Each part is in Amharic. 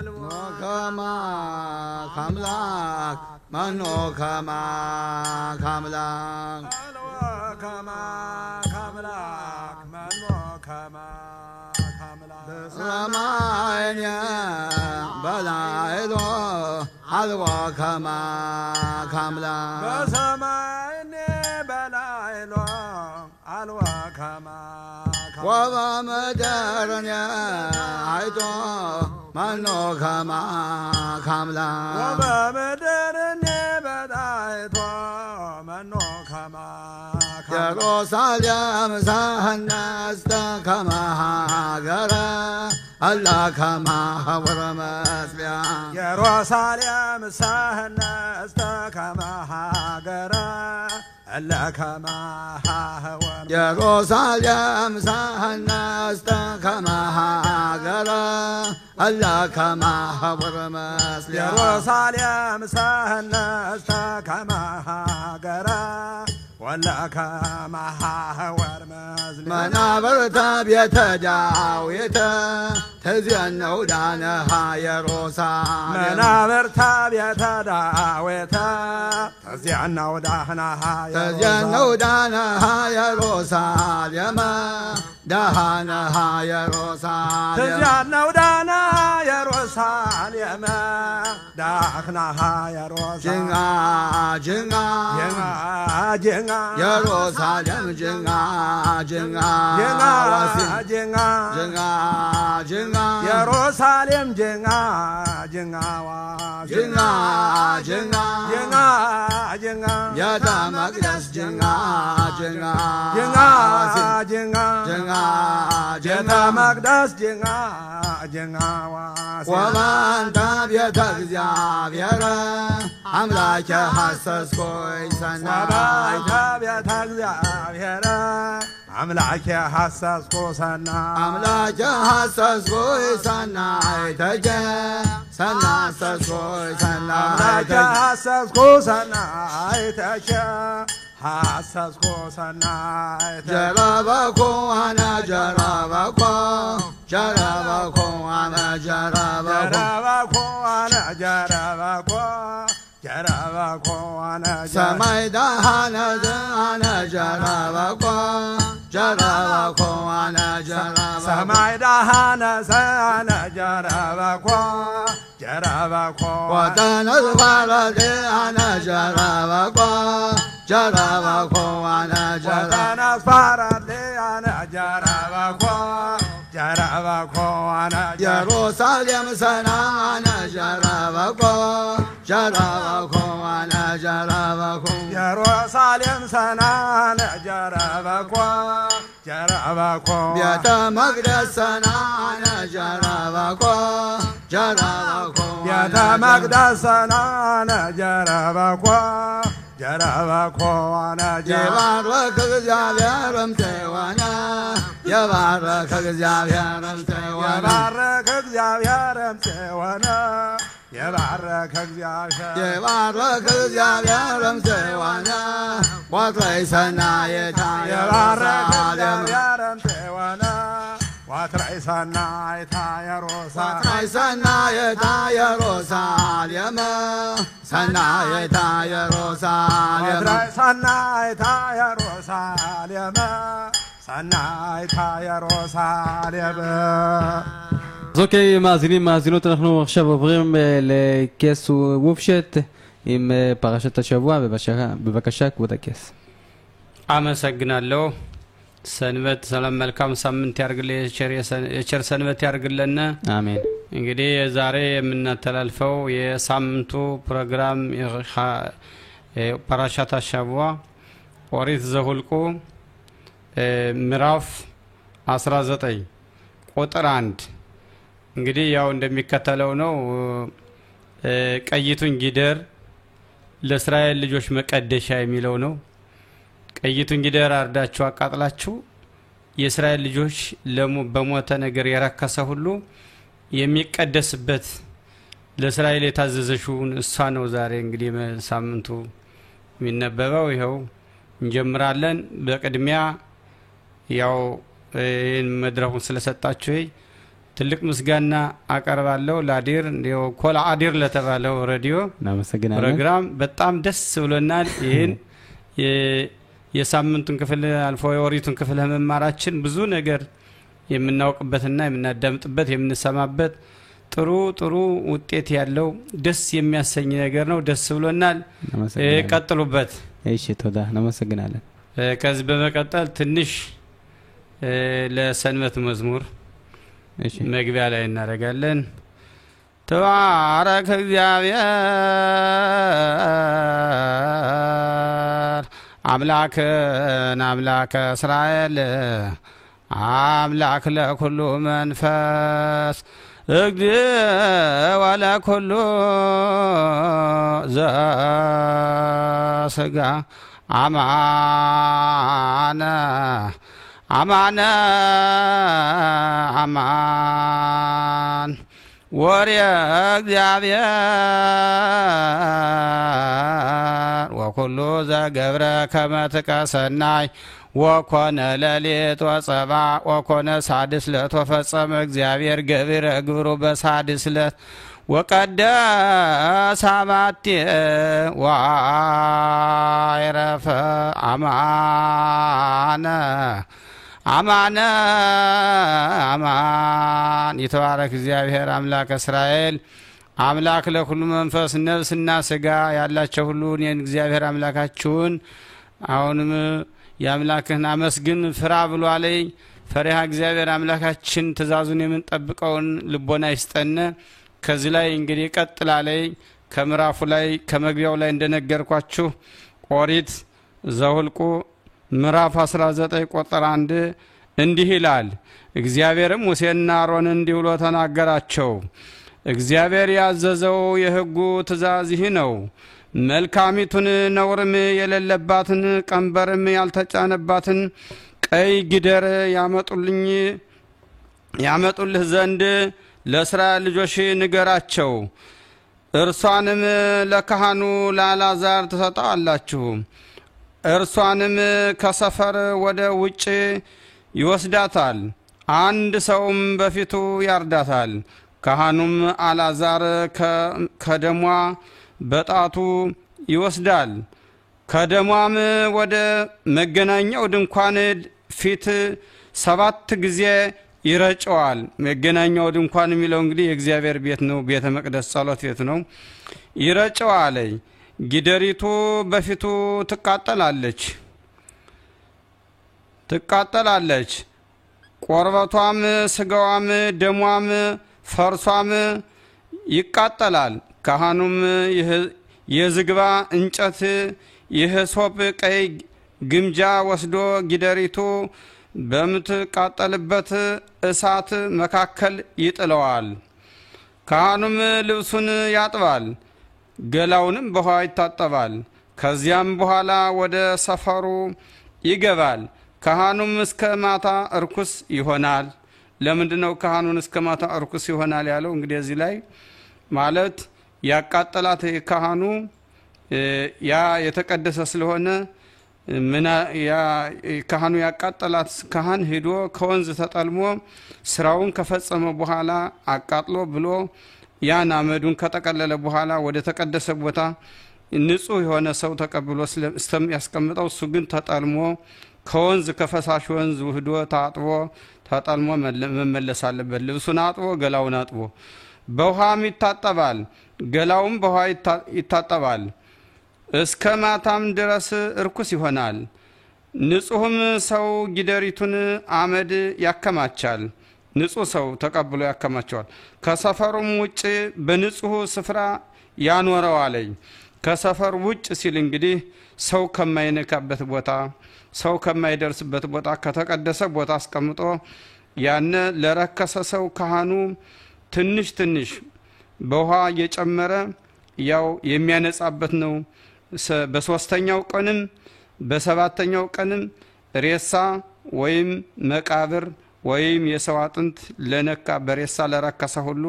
ከማ ካምላክ መኖ ከማ ካምላክ ሰማይን በላይሎ አልቦ ከማ ካምላክ በሰማይን በላይሎ አልቦ ከማ ወበምድርን አይቶ መኖ ከማ ካምላክ ወበምድርን በታይቶ መኖ ከማ ኢየሩሳሌም ሳህነስተ ከመ ሀገረ አላ ከመ ሀወረ መስቢያ ኢየሩሳሌም ሳህነስተ ከመ ሀገረ አላ ከመ ሀወረ ኢየሩሳሌም ሳህነስተ ከመ ሀገረ አላ ከመ ሀወረ መስቢያ ኢየሩሳሌም ሳህነስተ ከመ ሀገረ ወለከ ማህወር መዝሊያ መናብርተ ቤተ ዳዊት ትዜነው ዳነሃ ኢየሩሳሌም መናብርተ ቤተ ዳዊት ትዜነው ዳህናሃ ትዜነው ዳነሃ ኢየሩሳሌም ዳህነሃ ኢየሩሳሌም ትዜነው ዳነሃ ኢየሩሳሌም ዳህናሃ ኢየሩሳሌም ጅንጋ ጅንጋ ጅንጋ ጅንጋ ኢየሩሳሌም ጅንጋ ጅንጋ ጅንጋ ጅንጋ ጅንጋ ጅንጋ ኢየሩሳሌም ጅንጋ ጅንጋ ጅንጋ ጅንጋ ጅንጋ ጅንጋ ቤተ መቅደስ ጅንጋ ጅንጋ ጅንጋ ጅንጋ ጅንጋ ቤተ መቅደስ ጅንጋ ጅንጋ ወበእንተ ቤተ እግዚአብሔር አምላኬ ሐሰስኩኝ ሰናይተ ወበእንተ ቤተ እግዚአብሔር አምላኬ ሐሰስኩ ሰናይ አምላኬ ሐሰስኩኝ ሰናይተከ ሰናሰስኩኝ አምላኬ ሰናይተከ ሐሰስኩ ሰናይተከ ሐሰስኩ ሰናይተከ ጀረበኩ አነ ጀረበኩ ጀረበኩ አነ ጀረበኩ ጀረበኩ አነ ጀረበኩ ጀረበኩ አነ ሰማይ ደሃነ አነ ጀረበኩ ጀረበኩ አነ ጀረበኩ ሰማይ ደሃነ ሰአነ ጀረበኩ ጀረበኩ ወተነዝባረቴ አነ ጀረበኩ ጀረበኩ አነ ጀረበኩ ወተነስፋረቴ አነ ጀረበኩ ጀረበኩ አነ ኢየሩሳሌም ሰና አነ ጀረበኩ ጀረበኩ አነ ጀረበኩ ኢየሩሳሌም ሰና አነ ጀረበኩ ጀረበኩ ቤተ መቅደስ ሰና አነ ጀረበኩ ጀረበኩ ቤተ መቅደስ ሰና አነ ጀረበኩ ጀረበኩ አነ ይባርክ እግዚአብሔር እምጽዮን ይባርክ እግዚአብሔር እምጽዮን ይባርክ እግዚአብሔር እምጽዮን ይባርክ እግዚአብሔር ይባርክ እግዚአብሔር እምጽዮን ወትረይ ሰናይታ ይባርክ እግዚአብሔር እምጽዮን ወትረይ ሰናይታ ኢየሩሳሌም ወትረይ ሰናይታ ኢየሩሳሌም ሰናይታ ኢየሩሳሌም ወትረይ ሰናይታ ኢየሩሳሌም ሰናይታ ኢየሩሳሌም אז אוקיי, מאזינים, מאזינות, אנחנו עכשיו עוברים לקס וופשט עם פרשת השבוע. בבקשה, כבוד הקס. አመሰግናለሁ። ሰንበት ሰላም፣ መልካም ሳምንት ያርግልን፣ የቸር ሰንበት ያርግልን። አሜን። እንግዲህ ዛሬ የምናተላልፈው የሳምንቱ ፕሮግራም ፓራሻት השבוע ኦሪት ዘሁልቁ ምዕራፍ 19 ቁጥር 1 እንግዲህ ያው እንደሚከተለው ነው። ቀይቱን ጊደር ለእስራኤል ልጆች መቀደሻ የሚለው ነው። ቀይቱን ጊደር አርዳችሁ አቃጥላችሁ የእስራኤል ልጆች በሞተ ነገር የረከሰ ሁሉ የሚቀደስበት ለእስራኤል የታዘዘችውን እሷ ነው። ዛሬ እንግዲህ ሳምንቱ የሚነበበው ይኸው እንጀምራለን። በቅድሚያ ያው ይህን መድረኩን ስለሰጣችሁ ትልቅ ምስጋና አቀርባለሁ ላዲር እንዲው ኮል አዲር ለተባለው ሬዲዮ እናመሰግናለን። ፕሮግራም በጣም ደስ ብሎናል። ይሄን የሳምንቱን ክፍል አልፎ የወሪቱን ክፍል መማራችን ብዙ ነገር የምናውቅበትና የምናዳምጥበት የምንሰማበት ጥሩ ጥሩ ውጤት ያለው ደስ የሚያሰኝ ነገር ነው። ደስ ብሎናል። ቀጥሉበት። እሺ ቶዳ እናመሰግናለን። ከዚህ በመቀጠል ትንሽ ለሰንበት መዝሙር እሺ መግቢያ ላይ እናደርጋለን። ተባረክ እግዚአብሔር አምላክን አምላከ እስራኤል አምላክ ለኩሉ መንፈስ እግዚእ ወለኩሉ ዘሥጋ አማነ አማነ አማን ወርየ እግዚአብሔር ወኩሉ ዘገብረ ከመ ትቀሰናይ ወኮነ ሌሊት ወጸባ ወኮነ ሳድስ ዕለት ወፈጸመ እግዚአብሔር ገቢረ ግብሩ በሳድስ ዕለት ወቀደሰ አማቴ ወአዕረፈ አማነ አማነ አማን። ይተባረክ እግዚአብሔር አምላክ እስራኤል አምላክ ለኩሉ መንፈስ ነፍስና ስጋ ያላቸው ሁሉ እኔን እግዚአብሔር አምላካችሁን አሁንም የአምላክህን አመስግን ፍራ ብሏለኝ። ፈሪሃ እግዚአብሔር አምላካችን ትእዛዙን የምንጠብቀውን ልቦና ይስጠን። ከዚህ ላይ እንግዲህ ቀጥላለኝ ከምዕራፉ ላይ ከመግቢያው ላይ እንደነገርኳችሁ ኦሪት ዘኍልቍ ምዕራፍ 19 ቁጥር 1 እንዲህ ይላል። እግዚአብሔርም ሙሴና አሮንን እንዲህ ብሎ ተናገራቸው። እግዚአብሔር ያዘዘው የሕጉ ትእዛዝ ይህ ነው። መልካሚቱን ነውርም የሌለባትን ቀንበርም ያልተጫነባትን ቀይ ጊደር ያመጡልህ ዘንድ ለእስራኤል ልጆች ንገራቸው። እርሷንም ለካህኑ ለአልዓዛር ትሰጣላችሁ። እርሷንም ከሰፈር ወደ ውጭ ይወስዳታል፣ አንድ ሰውም በፊቱ ያርዳታል። ካህኑም አልዓዛር ከደሟ በጣቱ ይወስዳል፣ ከደሟም ወደ መገናኛው ድንኳን ፊት 7 ጊዜ ይረጨዋል። መገናኛው ድንኳን የሚለው እንግዲህ የእግዚአብሔር ቤት ነው፣ ቤተ መቅደስ ጸሎት ቤት ነው። ይረጨዋል። ጊደሪቱ በፊቱ ትቃጠላለች። ቆርበቷም ስጋዋም ደሟም ፈርሷም ይቃጠላል። ካህኑም የዝግባ እንጨት የሂሶጵ ቀይ ግምጃ ወስዶ ጊደሪቱ በምትቃጠልበት እሳት መካከል ይጥለዋል። ካህኑም ልብሱን ያጥባል፣ ገላውንም በውሃ ይታጠባል። ከዚያም በኋላ ወደ ሰፈሩ ይገባል። ካህኑም እስከ ማታ እርኩስ ይሆናል። ለምንድነው ካህኑን እስከ ማታ እርኩስ ይሆናል ያለው? እንግዲህ እዚህ ላይ ማለት ያቃጠላት ካህኑ ያ የተቀደሰ ስለሆነ ምና ያ ካህኑ ያቃጠላት ካህን ሄዶ ከወንዝ ተጠልሞ ስራውን ከፈጸመ በኋላ አቃጥሎ ብሎ ያን አመዱን ከተቀለለ በኋላ ወደ ተቀደሰ ቦታ ንጹህ የሆነ ሰው ተቀብሎ ያስቀምጠው። እሱ ግን ተጠልሞ ከወንዝ ከፈሳሽ ወንዝ ውህዶ ታጥቦ ተጠልሞ መመለስ አለበት። ልብሱን አጥቦ ገላውን አጥቦ በውሃም ይታጠባል፣ ገላውም በውሃ ይታጠባል። እስከ ማታም ድረስ እርኩስ ይሆናል። ንጹህም ሰው ጊደሪቱን አመድ ያከማቻል። ንጹህ ሰው ተቀብሎ ያከማቸዋል። ከሰፈሩም ውጭ በንጹህ ስፍራ ያኖረዋል። ከሰፈር ውጭ ሲል እንግዲህ ሰው ከማይነካበት ቦታ፣ ሰው ከማይደርስበት ቦታ፣ ከተቀደሰ ቦታ አስቀምጦ ያነ ለረከሰ ሰው ካህኑ ትንሽ ትንሽ በውሃ እየጨመረ ያው የሚያነጻበት ነው። በሶስተኛው ቀንም በሰባተኛው ቀንም ሬሳ ወይም መቃብር ወይም የሰው አጥንት ለነካ በሬሳ ለረከሰ ሁሉ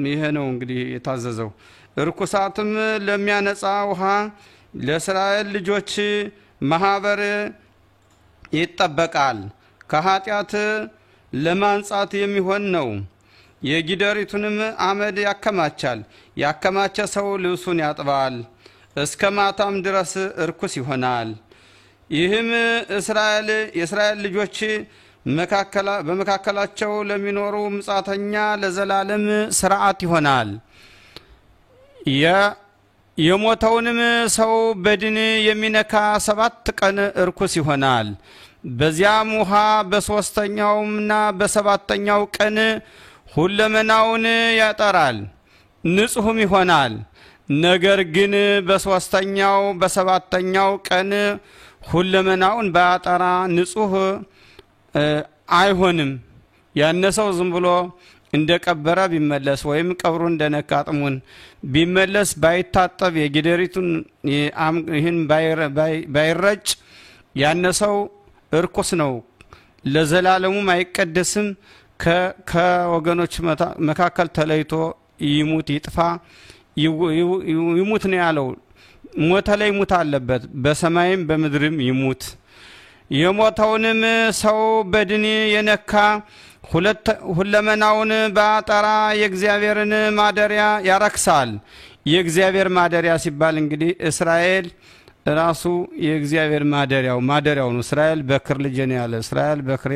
ይሄ ነው እንግዲህ የታዘዘው። እርኩሳትም ለሚያነጻ ውሃ ለእስራኤል ልጆች ማህበር ይጠበቃል። ከኃጢአት ለማንጻት የሚሆን ነው። የጊደሪቱንም አመድ ያከማቻል። ያከማቸ ሰው ልብሱን ያጥባል፣ እስከ ማታም ድረስ እርኩስ ይሆናል። ይህም የእስራኤል ልጆች በመካከላቸው ለሚኖሩ ምጻተኛ ለዘላለም ሥርዓት ይሆናል። የሞተውንም ሰው በድን የሚነካ 7 ቀን እርኩስ ይሆናል። በዚያም ውሃ በሦስተኛውምና በሰባተኛው ቀን ሁለመናውን ያጠራል፣ ንጹህም ይሆናል። ነገር ግን በሦስተኛው በሰባተኛው ቀን ሁለመናውን ባያጠራ ንጹህ አይሆንም። ያነሰው ዝም ብሎ እንደቀበረ ቢመለስ ወይም ቀብሩ እንደነካ አጥሙን ቢመለስ ባይታጠብ የጊደሪቱን ይህን ባይረጭ ያነሰው እርኩስ ነው፣ ለዘላለሙም አይቀደስም። ከወገኖች መካከል ተለይቶ ይሙት፣ ይጥፋ፣ ይሙት ነው ያለው። ሞተ ላይ ሙት አለበት፣ በሰማይም በምድርም ይሙት። የሞተውንም ሰው በድን የነካ ሁለመናውን ባጠራ የእግዚአብሔርን ማደሪያ ያረክሳል። የእግዚአብሔር ማደሪያ ሲባል እንግዲህ እስራኤል ራሱ የእግዚአብሔር ማደሪያው ነው። እስራኤል በክር ልጄ ነው ያለ። እስራኤል በክሬ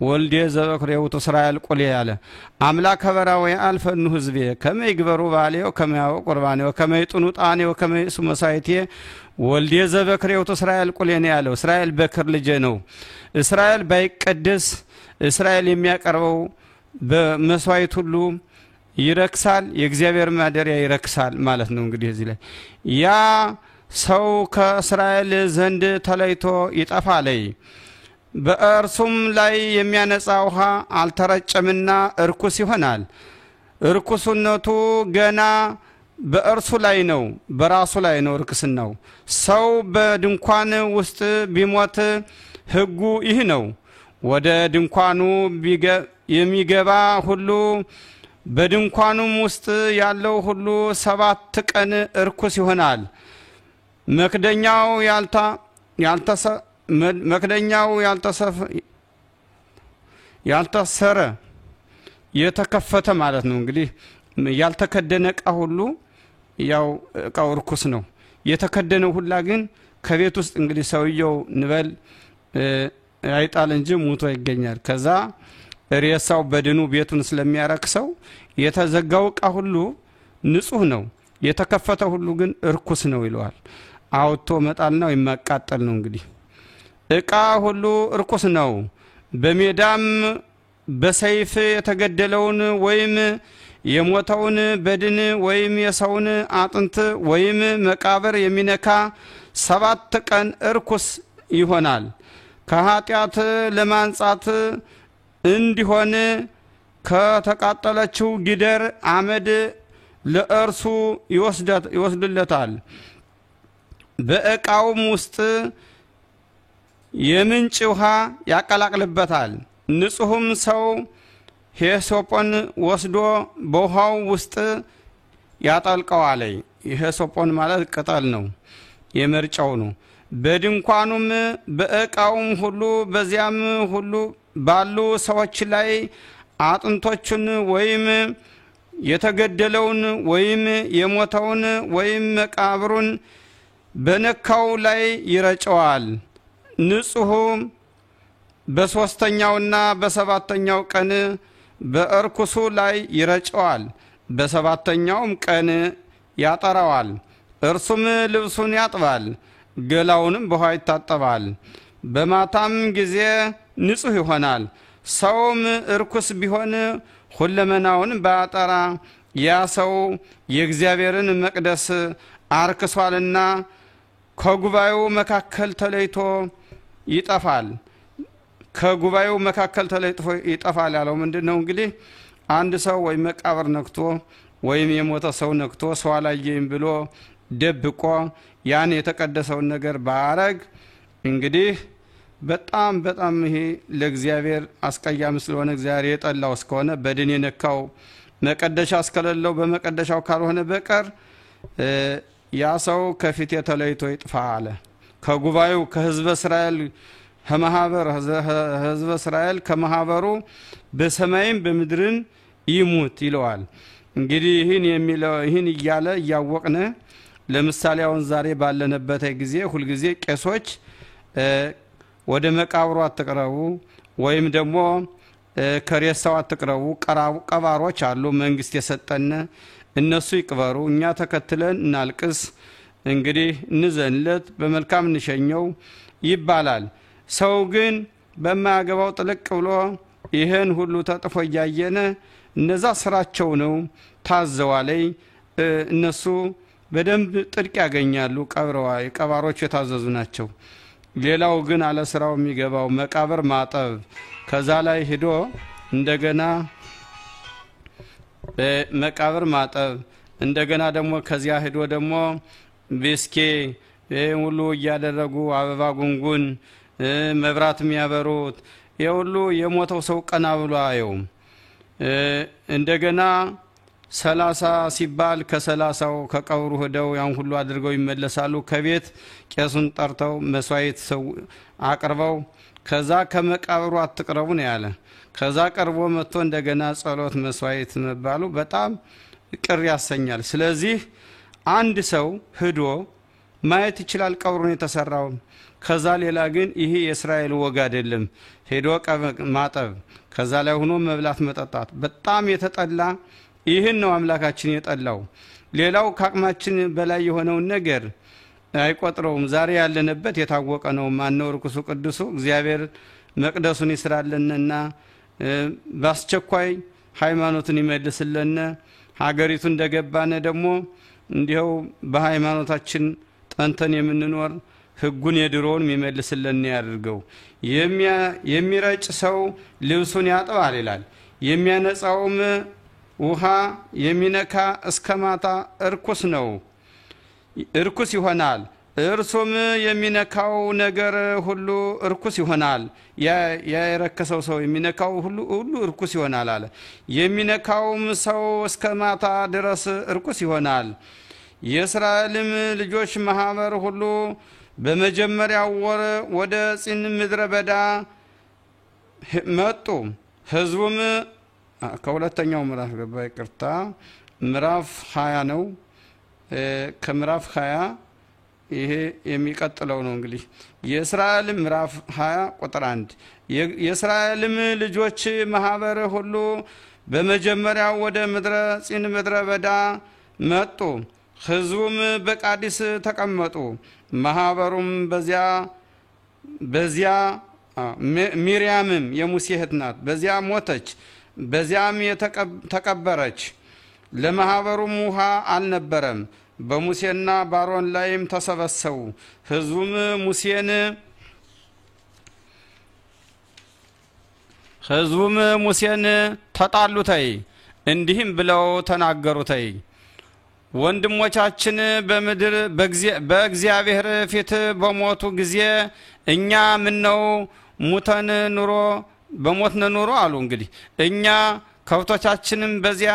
ወልዴ ዘበክሬ ውእቱ እስራኤል ቁሌ ያለ። አምላከ በራዊ አልፈኑ ህዝቤ ከመ ይግበሩ ባሌው ከመ ያውቁ ቁርባኔው ከመ ይጥኑ ጣኔው ከመ ይእሱ መሳይቴ ወልዴ ዘበክሬ ውእቱ እስራኤል ቁሌ ነው ያለው። እስራኤል በክር ልጄ ነው። እስራኤል ባይቀደስ እስራኤል የሚያቀርበው በመስዋዕት ሁሉ ይረክሳል፣ የእግዚአብሔር ማደሪያ ይረክሳል ማለት ነው። እንግዲህ እዚህ ላይ ያ ሰው ከእስራኤል ዘንድ ተለይቶ ይጠፋል። በእርሱም ላይ የሚያነጻ ውሃ አልተረጨምና እርኩስ ይሆናል። እርኩስነቱ ገና በእርሱ ላይ ነው፣ በራሱ ላይ ነው እርክስናው። ሰው በድንኳን ውስጥ ቢሞት ሕጉ ይህ ነው። ወደ ድንኳኑ የሚገባ ሁሉ በድንኳኑም ውስጥ ያለው ሁሉ 7 ቀን እርኩስ ይሆናል። መክደኛው ያልተሰረ የተከፈተ ማለት ነው። እንግዲህ ያልተከደነ ዕቃ ሁሉ ያው ዕቃው እርኩስ ነው። የተከደነው ሁላ ግን ከቤት ውስጥ እንግዲህ ሰውየው ንበል አይጣል እንጂ ሞቶ ይገኛል። ከዛ ሬሳው በድኑ ቤቱን ስለሚያረክሰው የተዘጋው ዕቃ ሁሉ ንጹህ ነው፣ የተከፈተ ሁሉ ግን እርኩስ ነው ይለዋል። አውጥቶ መጣል ነው፣ የማቃጠል ነው። እንግዲህ ዕቃ ሁሉ እርኩስ ነው። በሜዳም በሰይፍ የተገደለውን ወይም የሞተውን በድን ወይም የሰውን አጥንት ወይም መቃብር የሚነካ 7 ቀን እርኩስ ይሆናል። ከኃጢአት ለማንጻት እንዲሆን ከተቃጠለችው ጊደር አመድ ለእርሱ ይወስድለታል። በዕቃውም ውስጥ የምንጭ ውሃ ያቀላቅልበታል። ንጹህም ሰው ሂሶጶን ወስዶ በውሃው ውስጥ ያጠልቀዋል። ሂሶጶን ማለት ቅጠል ነው፣ የመርጫው ነው። በድንኳኑም በዕቃውም ሁሉ በዚያም ሁሉ ባሉ ሰዎች ላይ አጥንቶቹን ወይም የተገደለውን ወይም የሞተውን ወይም መቃብሩን በነካው ላይ ይረጨዋል። ንጹህ በሦስተኛውና በሰባተኛው ቀን በእርኩሱ ላይ ይረጨዋል። በሰባተኛውም ቀን ያጠራዋል። እርሱም ልብሱን ያጥባል፣ ገላውንም በውሃ ይታጠባል። በማታም ጊዜ ንጹህ ይሆናል። ሰውም እርኩስ ቢሆን ሁለመናውን ባያጠራ ያ ሰው የእግዚአብሔርን መቅደስ አርክሷልና ከጉባኤው መካከል ተለይቶ ይጠፋል። ከጉባኤው መካከል ተለይቶ ይጠፋል ያለው ምንድነው? እንግዲህ አንድ ሰው ወይ መቃብር ነክቶ ወይም የሞተ ሰው ነክቶ ሰው አላየኝም ብሎ ደብቆ ያን የተቀደሰውን ነገር ባረግ እንግዲህ በጣም በጣም ይሄ ለእግዚአብሔር አስቀያሚ ስለሆነ እግዚአብሔር የጠላው እስከሆነ በድን የነካው መቀደሻ እስከሌለው በመቀደሻው ካልሆነ በቀር ያ ሰው ከፊት የተለይቶ ይጥፋ አለ። ከጉባኤው ከህዝበ እስራኤል ከማህበር ህዝበ እስራኤል ከማህበሩ በሰማይም በምድርን ይሙት ይለዋል። እንግዲህ ይህን የሚለው ይህን እያለ እያወቅነ ለምሳሌ አሁን ዛሬ ባለንበት ጊዜ ሁል ጊዜ ቄሶች ወደ መቃብሩ አትቅረቡ ወይም ደግሞ ከሬሳው አትቅረቡ፣ ቀባሮች አሉ መንግስት የሰጠን እነሱ ይቅበሩ፣ እኛ ተከትለን እናልቅስ፣ እንግዲህ እንዘንለት፣ በመልካም እንሸኘው ይባላል። ሰው ግን በማያገባው ጥልቅ ብሎ ይሄን ሁሉ ተጥፎ እያየነ እነዛ ስራቸው ነው ታዘዋለይ፣ እነሱ በደንብ ጥድቅ ያገኛሉ፣ ቀብረዋይ ቀባሮች የታዘዙ ናቸው። ሌላው ግን አለ ስራው የሚገባው መቃብር ማጠብ ከዛ ላይ ሄዶ እንደገና መቃብር ማጠብ እንደገና ደግሞ ከዚያ ሄዶ ደግሞ ቢስኬ ሁሉ እያደረጉ አበባ ጉንጉን መብራት የሚያበሩት የሁሉ የሞተው ሰው ቀና ብሎ አየውም። እንደገና 30 ሲባል ከ30ው ከቀብሩ ሄደው ያን ሁሉ አድርገው ይመለሳሉ። ከቤት ቄሱን ጠርተው መስዋዕት ሰው አቅርበው ከዛ ከመቃብሩ አትቅረቡ ነው ያለ። ከዛ ቀርቦ መጥቶ እንደገና ጸሎት መስዋዕት መባሉ በጣም ቅር ያሰኛል። ስለዚህ አንድ ሰው ሄዶ ማየት ይችላል ቀብሩን የተሰራው። ከዛ ሌላ ግን ይሄ የእስራኤል ወግ አይደለም። ሄዶ ማጠብ ከዛ ላይ ሆኖ መብላት መጠጣት በጣም የተጠላ ይህን ነው አምላካችን የጠላው። ሌላው ከአቅማችን በላይ የሆነውን ነገር አይቆጥረውም። ዛሬ ያለንበት የታወቀ ነው። ማነው ርኩሱ ቅዱሱ? እግዚአብሔር መቅደሱን ይስራልንና በአስቸኳይ ሃይማኖቱን ይመልስልን። ሀገሪቱ እንደገባነ ደግሞ እንዲያው በሃይማኖታችን ጠንተን የምንኖር ህጉን የድሮውን የሚመልስልን ያድርገው። የሚረጭ ሰው ልብሱን ያጥባል ይላል። የሚያነጻውም ውሃ የሚነካ እስከ ማታ እርኩስ ነው እርኩስ ይሆናል። እርሱም የሚነካው ነገር ሁሉ እርኩስ ይሆናል። የረከሰው ሰው የሚነካው ሁሉ እርኩስ ይሆናል አለ። የሚነካውም ሰው እስከ ማታ ድረስ እርኩስ ይሆናል። የእስራኤልም ልጆች ማህበር ሁሉ በመጀመሪያው ወር ወደ ጺን ምድረ በዳ መጡ። ህዝቡም ከሁለተኛው ምዕራፍ ገባ፣ ይቅርታ ምዕራፍ 20 ነው። ከምዕራፍ 20 ይሄ የሚቀጥለው ነው። እንግዲህ የእስራኤል ምዕራፍ 20 ቁጥር 1 የእስራኤልም ልጆች ማህበር ሁሉ በመጀመሪያው ወደ ምድረ ጺን ምድረ በዳ መጡ። ህዝቡም በቃዲስ ተቀመጡ። ማህበሩም በዚያ ሚርያምም የሙሴ እህት ናት፣ በዚያ ሞተች፣ በዚያም ተቀበረች። ለማህበሩም ውሃ አልነበረም። በሙሴና ባሮን ላይም ተሰበሰቡ። ህዝቡም ሙሴን ተጣሉተይ፣ እንዲህም ብለው ተናገሩተይ ወንድሞቻችን በምድር በእግዚአብሔር ፊት በሞቱ ጊዜ እኛ ምነው ሙተን ኑሮ በሞትን ኑሮ አሉ። እንግዲህ እኛ ከብቶቻችንም በዚያ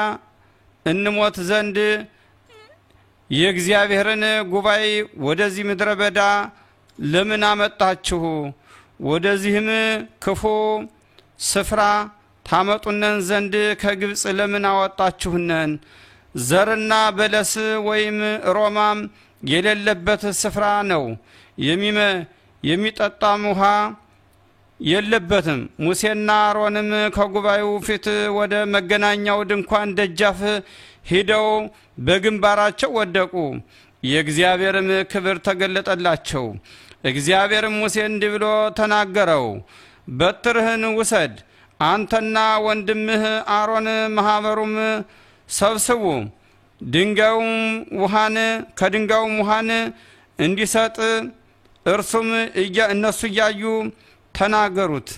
እንሞት ዘንድ የእግዚአብሔርን ጉባኤ ወደዚህ ምድረ በዳ ለምን አመጣችሁ? ወደዚህም ክፉ ስፍራ ታመጡነን ዘንድ ከግብጽ ለምን አወጣችሁነን? ዘርና በለስ ወይም ሮማም የሌለበት ስፍራ ነው፣ የሚጠጣም ውሃ የለበትም። ሙሴና አሮንም ከጉባኤው ፊት ወደ መገናኛው ድንኳን ደጃፍ ሄደው በግንባራቸው ወደቁ። የእግዚአብሔርም ክብር ተገለጠላቸው። እግዚአብሔርም ሙሴን እንዲህ ብሎ ተናገረው፣ በትርህን ውሰድ፣ አንተና ወንድምህ አሮን ማህበሩም ሰብስቡ፣ ድንጋዩም ውሃን ከድንጋዩም ውሃን እንዲሰጥ እርሱም እነሱ እያዩ ተናገሩት።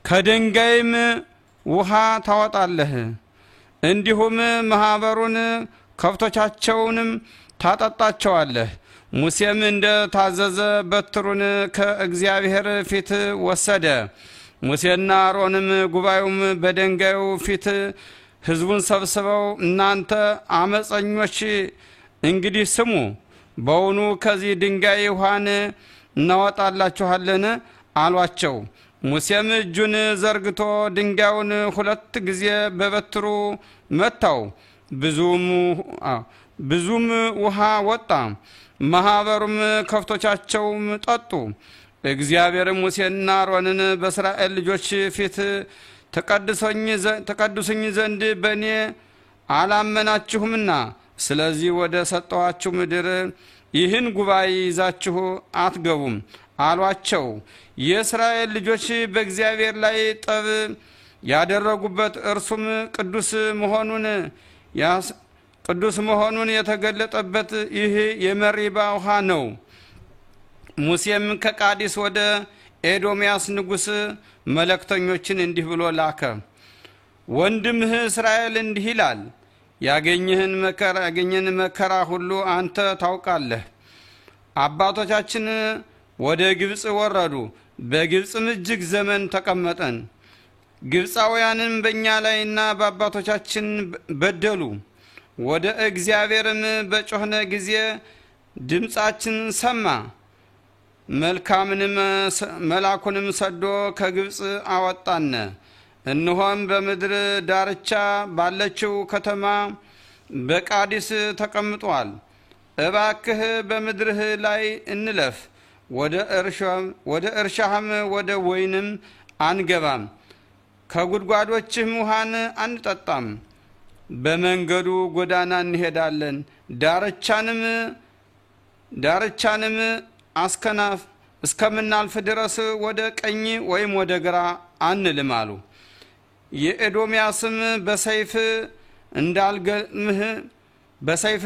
ከድንጋይም ውሃ ታወጣለህ፣ እንዲሁም ማህበሩን ከብቶቻቸውንም ታጠጣቸዋለህ። ሙሴም እንደ ታዘዘ በትሩን ከእግዚአብሔር ፊት ወሰደ። ሙሴና አሮንም ጉባኤውም በድንጋዩ ፊት ህዝቡን ሰብስበው እናንተ አመፀኞች እንግዲህ ስሙ፣ በውኑ ከዚህ ድንጋይ ውሃን እናወጣላችኋለን? አሏቸው። ሙሴም እጁን ዘርግቶ ድንጋዩን 2 ጊዜ በበትሩ መታው፣ ብዙም ውሃ ወጣ። ማህበሩም ከብቶቻቸውም ጠጡ። እግዚአብሔርም ሙሴና አሮንን በእስራኤል ልጆች ፊት ተቀድሱኝ ዘንድ በእኔ አላመናችሁምና ስለዚህ ወደ ሰጠኋችሁ ምድር ይህን ጉባኤ ይዛችሁ አትገቡም አሏቸው። የእስራኤል ልጆች በእግዚአብሔር ላይ ጠብ ያደረጉበት እርሱም ቅዱስ መሆኑን የተገለጠበት ይህ የመሪባ ውሃ ነው። ሙሴም ከቃዲስ ወደ ኤዶምያስ ንጉስ መልእክተኞችን እንዲህ ብሎ ላከ። ወንድምህ እስራኤል እንዲህ ይላል፣ ያገኘህን መከራ ሁሉ አንተ ታውቃለህ። አባቶቻችን ወደ ግብጽ ወረዱ፣ በግብጽም እጅግ ዘመን ተቀመጠን። ግብጻውያንም በእኛ ላይና በአባቶቻችን በደሉ። ወደ እግዚአብሔርም በጮህነ ጊዜ ድምጻችን ሰማ፣ መልካምንም መላኩንም ሰዶ ከግብጽ አወጣን። እነሆም በምድር ዳርቻ ባለችው ከተማ በቃዲስ ተቀምጧል። እባክህ በምድርህ ላይ እንለፍ፣ ወደ እርሻህም ወደ ወይንም አንገባም፣ ከጉድጓዶችህም ውሃን አንጠጣም። በመንገዱ ጎዳና እንሄዳለን፣ ዳርቻንም እስከምናልፍ ድረስ ወደ ቀኝ ወይም ወደ ግራ አንልም አሉ። የኤዶምያስም በሰይፍ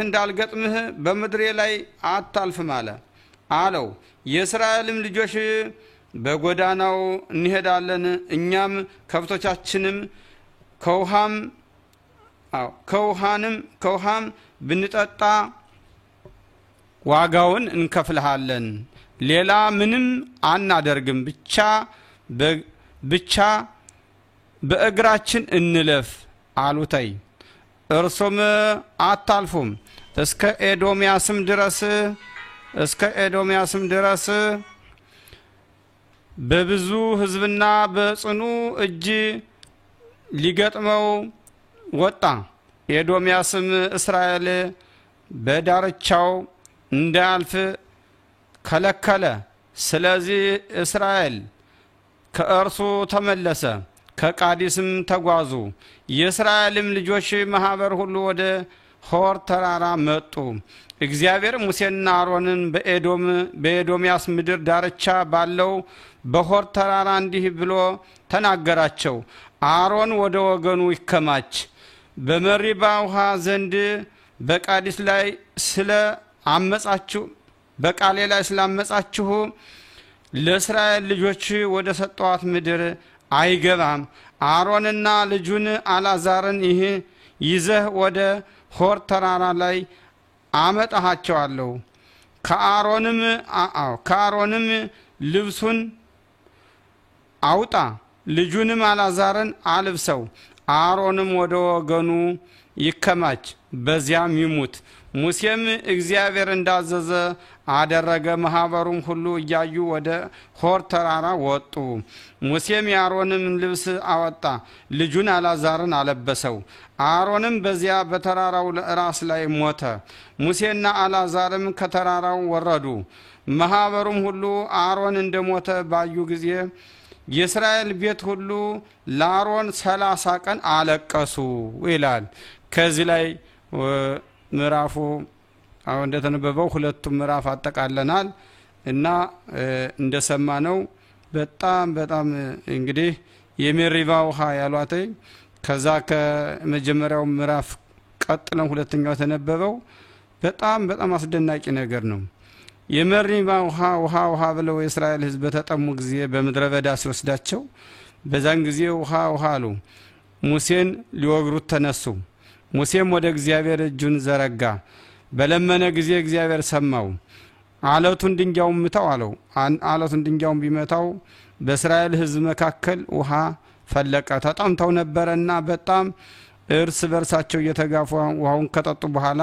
እንዳልገጥምህ በምድሬ ላይ አታልፍም አለው። የእስራኤልም ልጆች በጎዳናው እንሄዳለን፣ እኛም ከብቶቻችንም ከውሃም ብንጠጣ ዋጋውን እንከፍልሃለን፣ ሌላ ምንም አናደርግም፣ ብቻ በእግራችን እንለፍ አሉተይ። እርሱም አታልፉም፣ እስከ ኤዶምያስም ድረስ በብዙ ሕዝብና በጽኑ እጅ ሊገጥመው ወጣ። ኤዶምያስም እስራኤል በዳርቻው እንዳያልፍ ከለከለ። ስለዚህ እስራኤል ከእርሱ ተመለሰ፣ ከቃዲስም ተጓዙ። የእስራኤልም ልጆች ማህበር ሁሉ ወደ ሆር ተራራ መጡ። እግዚአብሔር ሙሴና አሮንን በኤዶምያስ ምድር ዳርቻ ባለው በሆር ተራራ እንዲህ ብሎ ተናገራቸው። አሮን ወደ ወገኑ ይከማች፣ በመሪባ ውሃ ዘንድ በቃዲስ ላይ ስለአመጻችሁ በቃሌ ላይ ስላመጻችሁ ለእስራኤል ልጆች ወደ ሰጠኋት ምድር አይገባም። አሮንና ልጁን አልዓዛርን ይህ ይዘህ ወደ ሆር ተራራ ላይ አመጣሃቸዋለሁ። ከአሮንም ልብሱን አውጣ፣ ልጁንም አልዓዛርን አልብሰው። አሮንም ወደ ወገኑ ይከማች፣ በዚያም ይሙት። ሙሴም እግዚአብሔር እንዳዘዘ አደረገ። ማህበሩም ሁሉ እያዩ ወደ ሆር ተራራ ወጡ። ሙሴም የአሮንም ልብስ አወጣ፣ ልጁን አልዓዛርን አለበሰው። አሮንም በዚያ በተራራው ራስ ላይ ሞተ። ሙሴና አልዓዛርም ከተራራው ወረዱ። ማህበሩም ሁሉ አሮን እንደሞተ ባዩ ጊዜ የእስራኤል ቤት ሁሉ ለአሮን 30 ቀን አለቀሱ ይላል። ከዚህ ላይ ምዕራፉ አሁን እንደተነበበው ሁለቱም ምዕራፍ አጠቃለናል እና እንደሰማነው በጣም በጣም እንግዲህ የሜሪባ ውሃ ያሏት ከዛ ከመጀመሪያው ምዕራፍ ቀጥለን ሁለተኛው ተነበበው በጣም በጣም አስደናቂ ነገር ነው። የመሪባ ውሃ ውሃ ውሃ ብለው የእስራኤል ሕዝብ በተጠሙ ጊዜ በምድረ በዳ ሲወስዳቸው በዛን ጊዜ ውሃ ውሃ አሉ። ሙሴን ሊወግሩት ተነሱ። ሙሴም ወደ እግዚአብሔር እጁን ዘረጋ። በለመነ ጊዜ እግዚአብሔር ሰማው። አለቱን ድንጋዩን ምታው አለው። አለቱን ድንጋዩን ቢመታው በእስራኤል ሕዝብ መካከል ውሃ ፈለቀ። ተጠምተው ነበርና በጣም እርስ በርሳቸው እየተጋፉ ውሃውን ከጠጡ በኋላ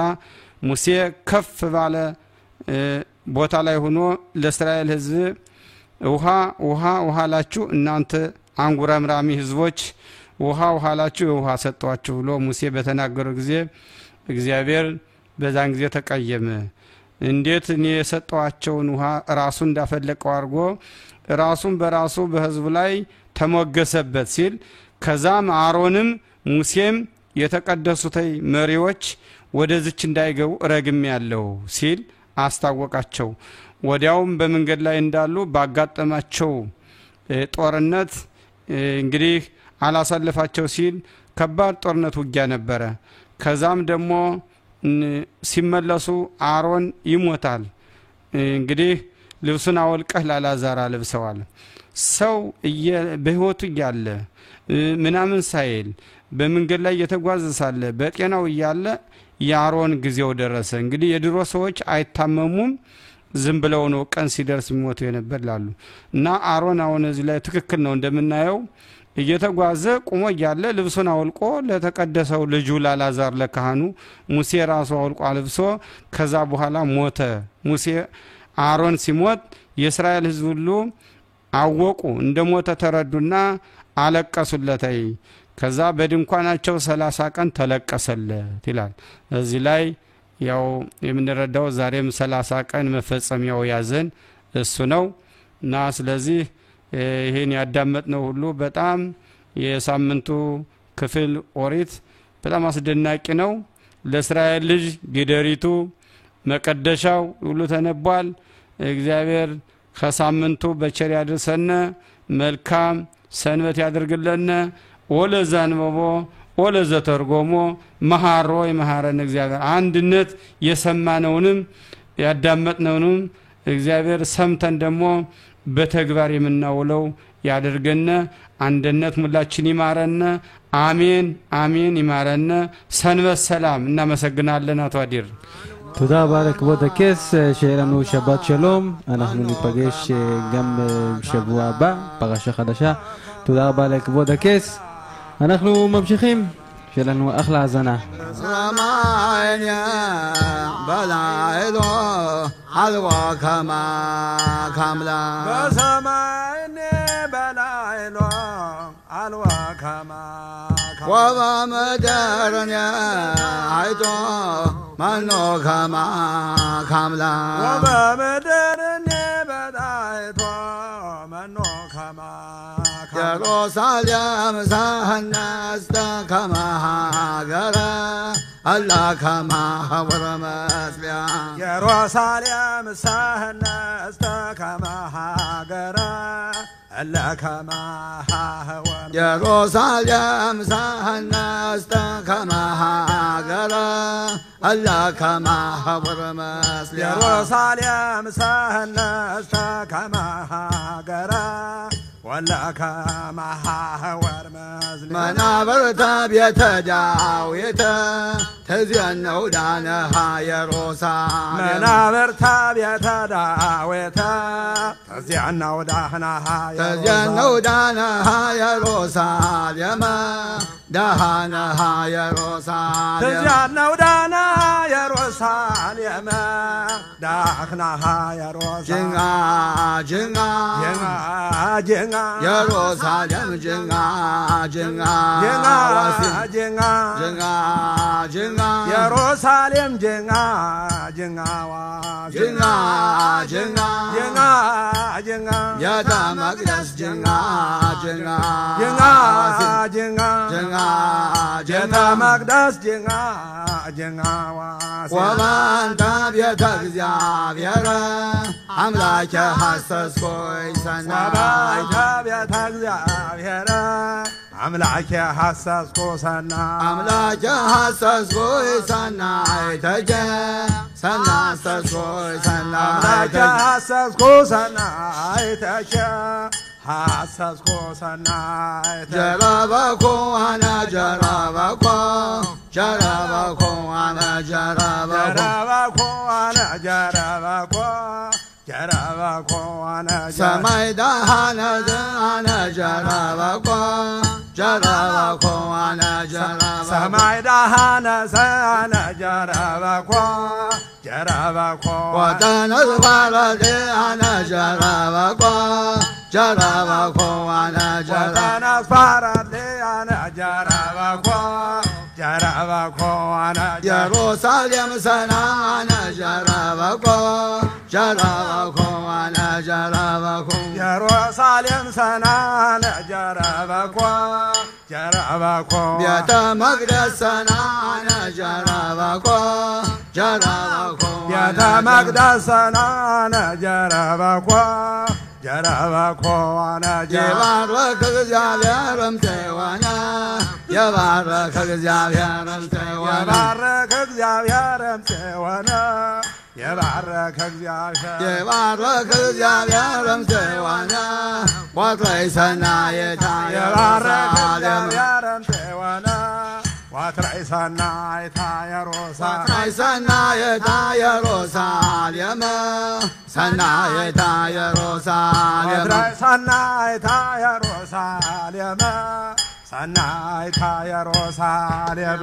ሙሴ ከፍ ባለ ቦታ ላይ ሆኖ ለእስራኤል ሕዝብ ውሃ ውሃ ውሃ ላችሁ እናንተ አንጉረምራሚ ህዝቦች ውሃ ውሃ ላችሁ ውሃ ሰጠኋችሁ ብሎ ሙሴ በተናገረው ጊዜ እግዚአብሔር በዛን ጊዜ ተቀየመ። እንዴት እኔ የሰጠኋቸውን ውሃ ራሱ እንዳፈለቀው አድርጎ ራሱን በራሱ በህዝቡ ላይ ተሞገሰበት ሲል ከዛም አሮንም ሙሴም የተቀደሱት መሪዎች ወደዚች እንዳይገቡ ረግሜያለሁ ሲል አስታወቃቸው። ወዲያውም በመንገድ ላይ እንዳሉ ባጋጠማቸው ጦርነት እንግዲህ አላሳለፋቸው ሲል ከባድ ጦርነት ውጊያ ነበረ። ከዛም ደግሞ ሲመለሱ አሮን ይሞታል። እንግዲህ ልብሱን አወልቀህ ላላዛር አልብሰዋል። ሰው በህይወቱ እያለ ምናምን ሳይል በመንገድ ላይ እየተጓዘ ሳለ በጤናው እያለ የአሮን ጊዜው ደረሰ። እንግዲህ የድሮ ሰዎች አይታመሙም፣ ዝም ብለው ነው ቀን ሲደርስ የሚሞቱ የነበር ላሉ እና አሮን አሁን እዚህ ላይ ትክክል ነው። እንደምናየው እየተጓዘ ቆሞ እያለ ልብሱን አወልቆ ለተቀደሰው ልጁ ላላዛር ለካህኑ ሙሴ ራሱ አወልቆ አልብሶ ከዛ በኋላ ሞተ። ሙሴ አሮን ሲሞት የእስራኤል ህዝብ ሁሉ አወቁ፣ እንደሞተ ተረዱና አለቀሱለት። ከዛ በድንኳናቸው 30 ቀን ተለቀሰለት ይላል። እዚህ ላይ ያው የምንረዳው ዛሬም 30 ቀን መፈጸሚያው ያዘን እሱ ነው እና ስለዚህ ይሄን ያዳመጥነው ሁሉ በጣም የሳምንቱ ክፍል ኦሪት በጣም አስደናቂ ነው። ለእስራኤል ልጅ ጊደሪቱ መቀደሻው ሁሉ ተነቧል። እግዚአብሔር ከሳምንቱ በቸር ያድርሰን፣ መልካም ሰንበት ያድርግልን። ወለዛንበቦ ወለዘተርጎሞ መሐሮ ይመሐረን እግዚአብሔር። አንድነት የሰማነውንም ያዳመጥነውንም እግዚአብሔር ሰምተን ደግሞ በተግባር የምናውለው ያደርገን። አንድነት ሙላችን ይማረን። አሜን አሜን ይማረን። ሰንበት ሰላም። እናመሰግናለን አቶ አዲር። תודה רבה לכבוד הכס, שיהיה לנו שבת שלום. אנחנו ניפגש גם בשבוע הבא, פרשה חדשה. תודה רבה לכבוד הכס. אנחנו ממשיכים, שיהיה לנו אחלה האזנה. ኢየሩሳሌም ሳህናስተ ከመሃገረ አላ ከማህወረ መስሊያ ኢየሩሳሌም ሳህናስተ ከመሃገረ አላ ከማህወረ ኢየሩሳሌም ሳህናስተ ከመሃገረ አላ ከማህወረ መስሊያ ኢየሩሳሌም ሳህናስተ ከመሃገረ ወላካ ማህወር መዝሊ መናብርተ ቤተ ዳዊት ተዚያነው ዳነሃ ኢየሩሳሌም መናብርተ ቤተ ዳዊት ተዚያነው ዳነሃ ተዚያነው ዳነሃ ኢየሩሳሌም ዳነሃ ኢየሩሳሌም ተዚያነው ዳነሃ ኢየሩሳሌም ዳኽናሃ ኢየሩሳሌም ጅንጋ ጅንጋ ጅንጋ ጅንጋ ኢየሩሳሌም ጅንጋ ጅንጋ ጅንጋ ጅንጋ ጅንጋ ጅንጋ ኢየሩሳሌም ጅንጋ ጅንጋ ጅንጋ ጅንጋ ጅንጋ ጅንጋ ቤተ መቅደስ ጅንጋ ጅንጋ ጅንጋ ጅንጋ ጅንጋ ቤተ መቅደስ ጅንጋ ጅንጋ ወበእንተ ቤተ እግዚአብሔር አምላኬ ሐሰስኩኝ ሰናይተ ወበእንተ ቤተ እግዚአብሔር አምላኬ ሐሰስኩ ሰናይተ አምላኬ ሐሰስኩኝ ሰናይተ ሰናሰስኩኝ አምላኬ ሰናይተ ሐሰስኩ ሰናይተ ሐሰስኩ ሰናይተ ጀረበኩ አነ ጀረበኩ ጀረበኩ አነ ጀረበኩ ጀረበኩ አነ ጀረበኩ ጀረበኩ አነ ሰማይ ደሃነ አነ ጀረበኩ ጀረበኩ አነ ጀረበኩ ሰማይ ደሃነ ሰአነ ጀረበኩ ጀረበኮ ወተነስፋረቴ አነ ጀረበኮ ጀረበኮ አነ ጀረ ወተነስፋረቴ አነ ጀረበኮ ጀረበኮ አነ ኢየሩሳሌም ሰናነ ጀረበኮ ጀረበኮ አነ ጀረበኮ ኢየሩሳሌም ሰናነ ጀረበኮ ጀረበኮ ቤተ መቅደስ ሰናነ ጀረበኮ ጀረበኮ ቤተ መቅደስ ሰናነ ጀረበኮ ጀረበኮ አነ የባረከ እግዚአብሔርም ተዋነ የባረከ እግዚአብሔርም ተዋነ የባረከ እግዚአብሔርም ተዋነ የባረከ እግዚአብሔር የባረከ እግዚአብሔርም ተዋነ ወትረይ ሰናይታ የባረከ ኢየሩሳሌም እግዚአብሔርም ተዋነ ወትረይ ሰናይታ ኢየሩሳሌም ወትረይ ሰናይታ ኢየሩሳሌም ሰናይታ ኢየሩሳሌም ወትረይ ሰናይታ ኢየሩሳሌም ሰናይታ ኢየሩሳሌም።